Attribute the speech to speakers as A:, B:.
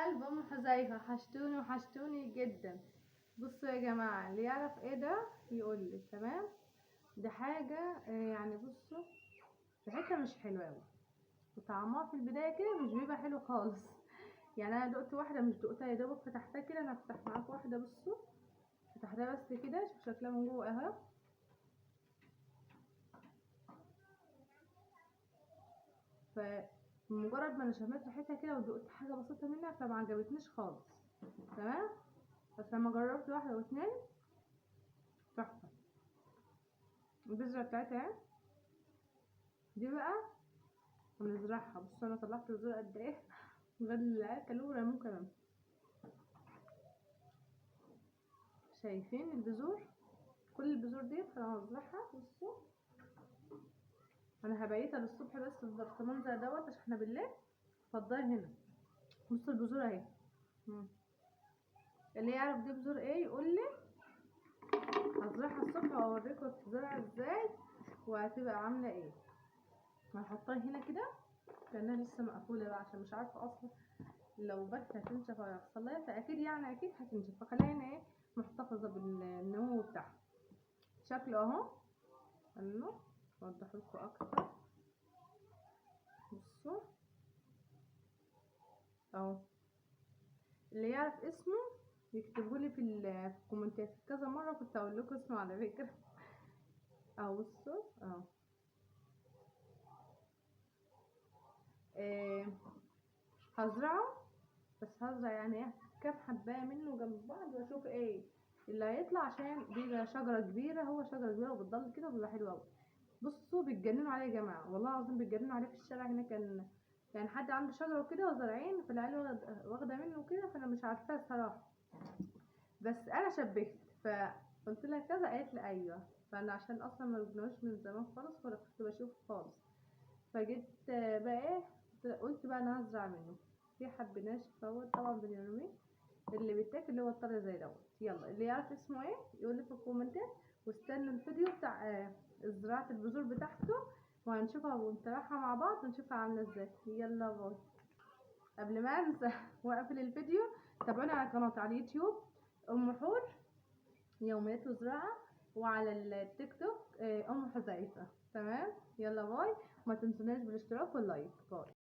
A: قلب ام حذيفة، وحشتوني وحشتوني جدا. بصوا يا جماعة، اللي يعرف ايه ده يقول لي. تمام، ده حاجة يعني بصوا ريحتها مش حلوة قوي، وطعمها في البداية كده مش بيبقى حلو خالص. يعني انا دقت واحدة، مش دقتها يا دوبك فتحتها كده. انا هفتح معاكم واحدة، بصوا فتحتها بس كده، شوف شكلها من جوه اهو. فمجرد ما انا شميت ريحتها كده ودقت حاجة بسيطة منها فما عجبتنيش خالص. تمام، بس لما جربت واحدة واتنين تحفة. البذرة بتاعتها اهي دي بقى بنزرعها. بصوا انا طلعت البذرة قد ايه غير اللي اكلوه ورموه كمان. شايفين البذور؟ كل البذور دي انا هزرعها. بصوا انا هبيتها للصبح بس في برطمان زي دوت عشان احنا بالليل فضيها هنا. بصوا البذور اهي. اللي يعرف دي بذور ايه يقول لي. هزرعها الصبح واوريكم بتزرع ازاي وهتبقى عامله ايه. هحطها هنا كده لانها لسه مقفولة بقى عشان مش عارفه اصلا لو بس هتنشف او هيحصل لها، فاكيد يعني اكيد هتنشف، فخليها هنا ايه محتفظة بالنمو بتاعها. شكله اهو، انه اوضح لكم اكتر. بصوا اهو، اللي يعرف اسمه يكتبه لي في الكومنتات. كذا مرة كنت اقول لكم اسمه على فكرة. اهو بصوا اهو. هزرعه، بس هزرع يعني ايه كام حبايه منه جنب بعض واشوف ايه اللي هيطلع، عشان بيبقى شجرة كبيرة. هو شجرة كبيرة وبتضل كده وبيبقى حلو قوي. بصوا بيتجننوا عليه يا جماعة، والله العظيم بيتجننوا عليه في الشارع هنا. كان يعني حد عنده شجرة وكده وزارعين، فالعيال واخده منه وكده، فانا مش عارفاه الصراحة، بس انا شبهت فقلت لها كذا، قالت لي ايوه. فانا عشان اصلا ما جبناهوش من زمان خالص ولا كنت بشوفه خالص، فجيت بقى ايه قلت بقى انا هزرع منه. في حب ناشف اهو طبعا بنرميه، اللي بيتاكل اللي هو الطري زي دوت. يلا اللي يعرف اسمه ايه يقول لي في الكومنتات، واستنوا الفيديو بتاع زراعة البذور بتاعته وهنشوفها ونتابعها مع بعض ونشوفها عاملة ازاي. يلا bye. قبل ما انسى واقفل الفيديو، تابعونا على قناتي على اليوتيوب ام حور يوميات وزراعة، وعلى التيك توك ام حذيفة. تمام، يلا bye، ما تنسوناش بالاشتراك وال like. bye.